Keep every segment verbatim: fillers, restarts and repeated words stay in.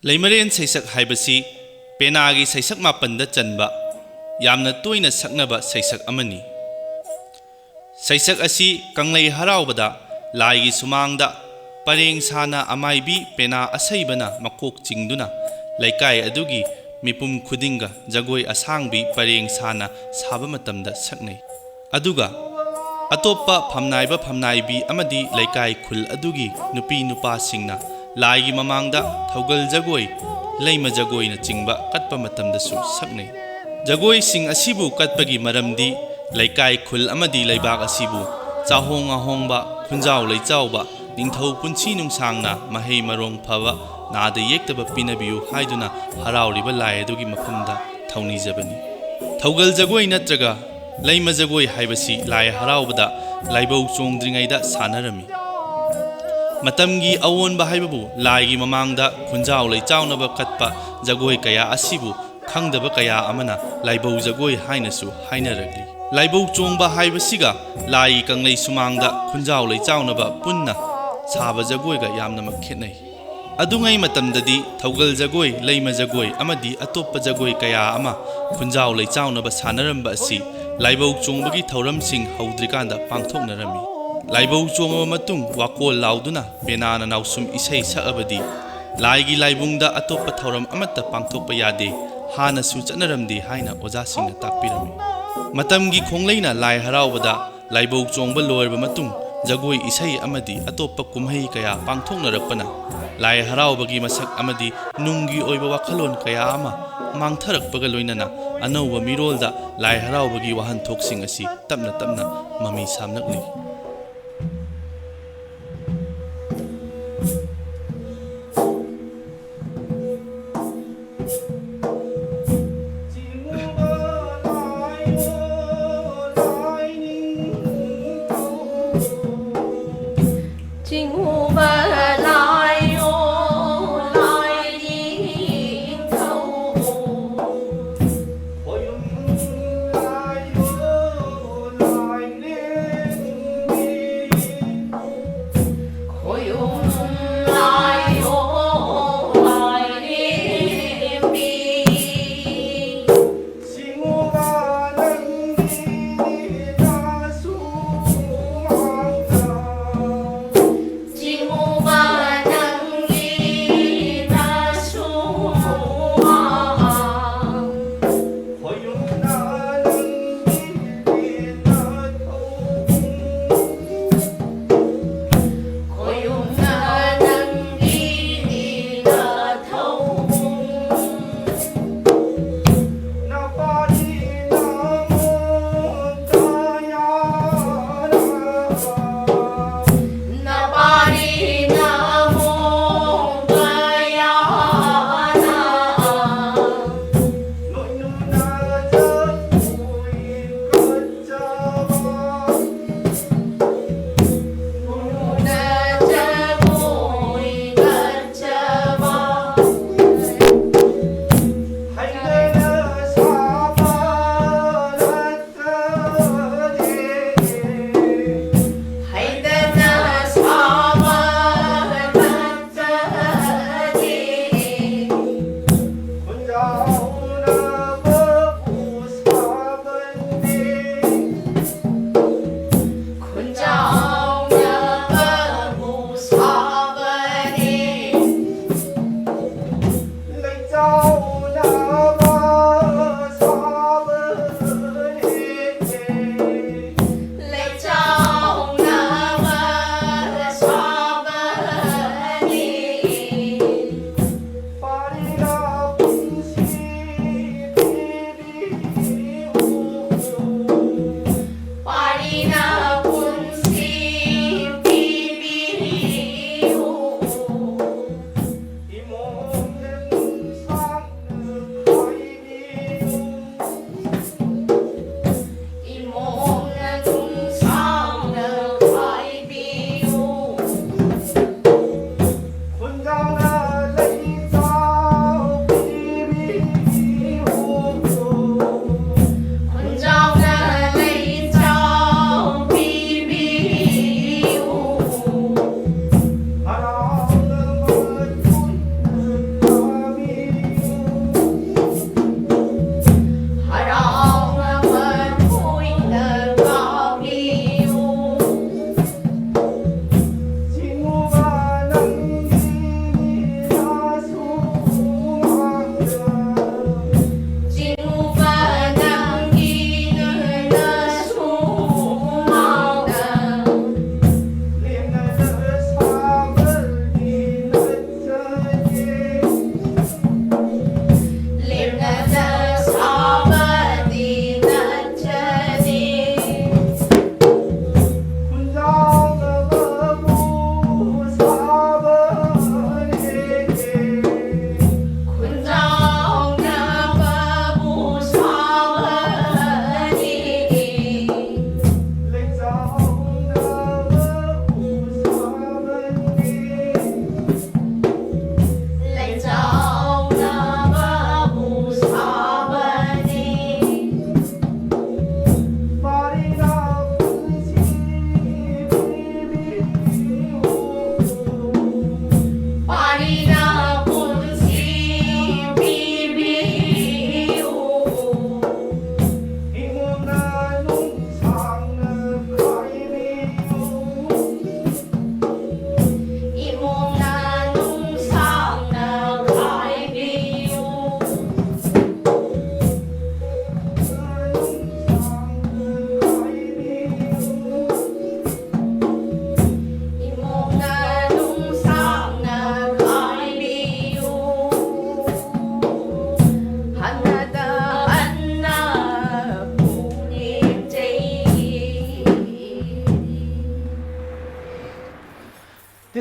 ꯂꯩꯃꯔꯦꯟ ꯁꯩꯁꯛ ꯍꯥꯏꯕꯁꯤ ꯄꯦꯅꯥꯒꯤ ꯁꯩꯁꯛ ꯃꯥꯄꯟꯗ ꯆꯟꯕ ꯌꯥꯝꯅ ꯇꯣꯏꯅ ꯁꯛꯅꯕ ꯁꯩꯁꯛ ꯑꯃꯅꯤ꯫ ꯁꯩꯁꯛ ꯑꯁꯤ ꯀꯪꯂꯩ ꯍꯔꯥꯎꯕꯗ ꯂꯥꯏꯒꯤ ꯁꯨꯃꯥꯡꯗ ꯄꯔꯦꯡ ꯁꯥꯅ ꯑꯃꯥꯏꯕꯤ ꯄꯦꯅꯥ ꯑꯁꯩꯕꯅ ꯃꯀꯣꯛ ꯆꯤꯡꯗꯨꯅ ꯂꯩꯀꯥꯏ ꯑꯗꯨꯒꯤ ꯃꯤꯄꯨꯝ ꯈꯨꯗꯤꯡꯒ ꯖꯒꯣꯏ ꯑꯁꯥꯡꯕꯤ ꯄꯔꯦꯡ ꯁꯥꯅ ꯁꯥꯕ ꯃꯇꯝꯗ ꯁꯛꯅꯩ꯫ ꯑꯗꯨꯒ ꯑꯇꯣꯞꯄ ꯐꯝꯅꯥꯏꯕ ꯐꯝꯅꯥꯏꯕꯤ ꯑꯃꯗꯤ ꯂꯩꯀꯥꯏ ꯈꯨꯜ ꯑꯗꯨꯒꯤ ꯅꯨꯄꯤ ꯅꯨꯄꯥꯁꯤꯡꯅ ꯂꯥꯏꯒꯤ ꯃꯃꯥꯡꯗ ꯊꯧꯒꯜ ꯖꯒꯣꯏ, ꯂꯩꯃ ꯖꯒꯣꯏꯅꯆꯤꯡꯕ ꯀꯠꯄ ꯃꯇꯝꯗꯁꯨ ꯁꯛꯅꯩ꯫ ꯖꯒꯣꯏꯁꯤꯡ ꯑꯁꯤꯕꯨ ꯀꯠꯄꯒꯤ ꯃꯔꯝꯗꯤ ꯂꯩꯀꯥꯏ ꯈꯨꯜ ꯑꯃꯗꯤ ꯂꯩꯕꯥꯛ ꯑꯁꯤꯕꯨ ꯆꯥꯍꯣꯡ ꯉꯥꯍꯣꯡꯕ, ꯈꯨꯟꯖꯥꯎ ꯂꯩꯆꯥꯎꯕ, ꯅꯤꯡꯊꯧ ꯄꯨꯟꯁꯤ ꯅꯨꯡꯁꯥꯡꯅ ꯃꯍꯩ ꯃꯔꯣꯡ ꯐꯕ, ꯅꯥꯗ ꯌꯦꯛꯇꯕ ꯄꯤꯅꯕꯤꯌꯨ ꯍꯥꯏꯗꯨꯅ ꯍꯔꯥꯎꯔꯤꯕ ꯂꯥꯏ ꯑꯗꯨꯒꯤ ꯃꯐꯝꯗ ꯊꯧꯅꯤꯖꯕꯅꯤ꯫ ꯊꯧꯒꯜ ꯖꯒꯣꯏ ꯅꯠꯇ꯭ꯔꯒ ꯂꯩꯃ ꯖꯒꯣꯏ ꯍꯥꯏꯕꯁꯤ ꯂꯥꯏ ꯍꯔꯥꯎꯕꯗ ꯂꯥꯏꯕꯧ ꯆꯣꯡꯗ꯭ꯔꯤꯉꯩꯗ ꯁꯥꯟꯅꯔꯝꯃꯤ꯫ ꯃꯇꯝꯒꯤ ꯑꯑꯣꯟꯕ ꯍꯥꯏꯕꯕꯨ ꯂꯥꯏꯒꯤ ꯃꯃꯥꯡꯗ ꯈꯨꯟꯖꯥꯎ ꯂꯩꯆꯥꯎꯅꯕ ꯀꯠꯄ ꯖꯒꯣꯏ ꯀꯌꯥ ꯑꯁꯤꯕꯨ ꯈꯪꯗꯕ ꯀꯌꯥ ꯑꯃꯅ ꯂꯥꯏꯕꯧ ꯖꯒꯣꯏ ꯍꯥꯏꯅꯁꯨ ꯍꯥꯏꯅꯔꯛꯂꯤ꯫ ꯂꯥꯏꯕꯧ ꯆꯣꯡꯕ ꯍꯥꯏꯕꯁꯤꯒ ꯂꯥꯏꯒꯤ ꯀꯪꯂꯩ ꯁꯨꯃꯥꯡꯗ ꯈꯨꯟꯖꯥꯎ ꯂꯩꯆꯥꯎꯅꯕ ꯄꯨꯟꯅ ꯁꯥꯕ ꯖꯒꯣꯏꯒ ꯌꯥꯝꯅꯃꯛ ꯈꯦꯠꯅꯩ꯫ ꯑꯗꯨꯉꯩ ꯃꯇꯝꯗꯗꯤ ꯊꯧꯒꯜ ꯖꯒꯣꯏ, ꯂꯩꯃ ꯖꯒꯣꯏ ꯑꯃꯗꯤ ꯑꯇꯣꯞꯄ ꯖꯒꯣꯏ ꯀꯌꯥ ꯑꯃ ꯈꯨꯟꯖꯥꯎ ꯂꯩꯆꯥꯎꯅꯕ ꯁꯥꯟꯅꯔꯝꯕ ꯑꯁꯤ ꯂꯥꯏꯕꯧ ꯆꯣꯡꯕꯒꯤ ꯊꯧꯔꯝꯁꯤꯡ ꯍꯧꯗ꯭ꯔꯤꯀꯥꯟꯗ ꯄꯥꯡꯊꯣꯛꯅꯔꯝꯃꯤ꯫ ꯂꯥꯏꯕꯧ ꯆꯣꯡꯉꯕ ꯃꯇꯨꯡ ꯋꯥꯀꯣꯜ ꯂꯥꯎꯗꯨꯅ ꯄꯦꯅꯥꯅ ꯅꯥꯎꯁꯨꯝ ꯏꯁꯩ ꯁꯛꯑꯕꯗꯤ ꯂꯥꯏꯒꯤ ꯂꯥꯏꯕꯨꯡꯗ ꯑꯇꯣꯞꯄ ꯊꯧꯔꯝ ꯑꯃꯠꯇ ꯄꯥꯡꯊꯣꯛꯄ ꯌꯥꯗꯦ, ꯍꯥꯟꯅꯁꯨ ꯆꯠꯅꯔꯝꯗꯦ ꯍꯥꯏꯅ ꯑꯣꯖꯥꯁꯤꯡꯅ ꯇꯥꯛꯄꯤꯔꯝꯃꯤ꯫ ꯃꯇꯝꯒꯤ ꯈꯣꯡꯂꯩꯅ ꯂꯥꯏ ꯍꯔꯥꯎꯕꯗ ꯂꯥꯏꯕꯧ ꯆꯣꯡꯕ ꯂꯣꯏꯔꯕ ꯃꯇꯨꯡ ꯖꯒꯣꯏ ꯏꯁꯩ ꯑꯃꯗꯤ ꯑꯇꯣꯞꯄ ꯀꯨꯝꯍꯩ ꯀꯌꯥ ꯄꯥꯡꯊꯣꯛꯅꯔꯛꯄꯅ ꯂꯥꯏ ꯍꯔꯥꯎꯕꯒꯤ ꯃꯁꯛ ꯑꯃꯗꯤ ꯅꯨꯡꯒꯤ ꯑꯣꯏꯕ ꯋꯥꯈꯜꯂꯣꯟ ꯀꯌꯥ ꯑꯃ ꯃꯥꯡꯊꯔꯛꯄꯒ ꯂꯣꯏꯅꯅ ꯑꯅꯧꯕ ꯃꯤꯔꯣꯜꯗ ꯂꯥꯏ ꯍꯔꯥꯎꯕꯒꯤ ꯋꯥꯍꯟꯊꯣꯛꯁꯤꯡ ꯑꯁꯤ ꯇꯞꯅ ꯇꯞꯅ ꯃꯃꯤ ꯁꯥꯝꯂꯛꯂꯤ꯫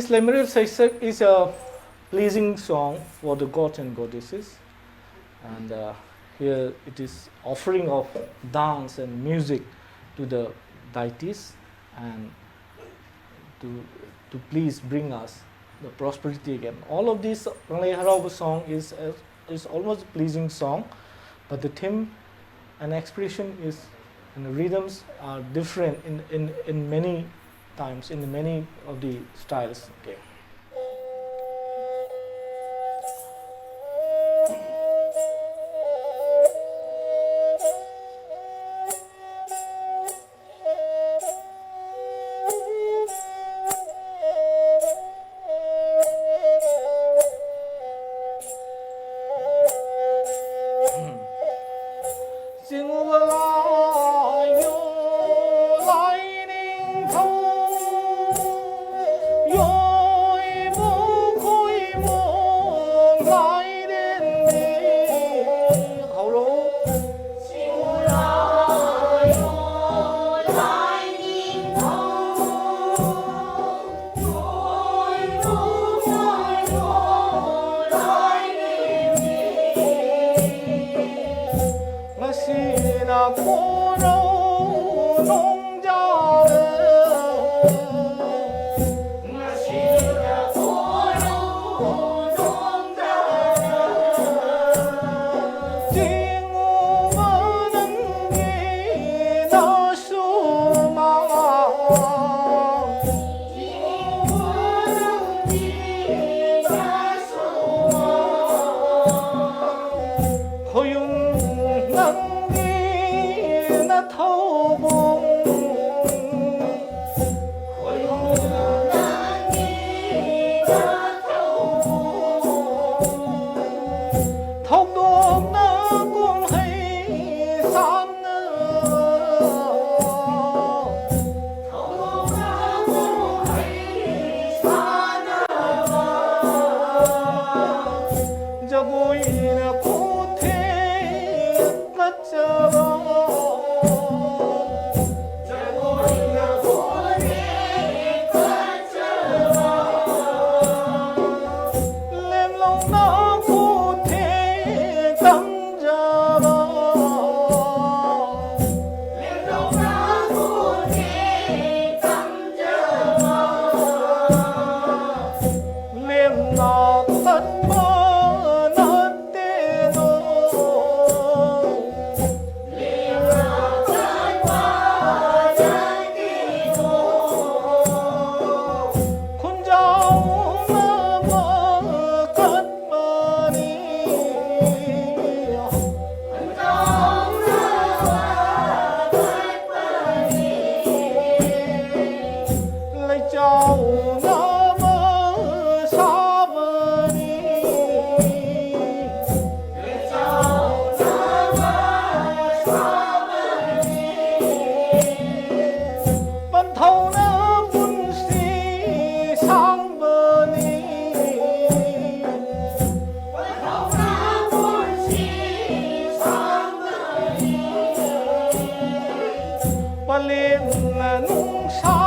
Leimarial Seisak is a pleasing song for the gods and goddesses, and uh, here it is offering of dance and music to the deities and to, to please bring us the prosperity again. All of this Rangleharauba song is, uh, is almost a pleasing song, but the theme and expression is and the rhythms are different in, in, in many times, in many of the styles. Okay. ꯂꯦꯝꯅ ꯅꯨꯡꯁꯥ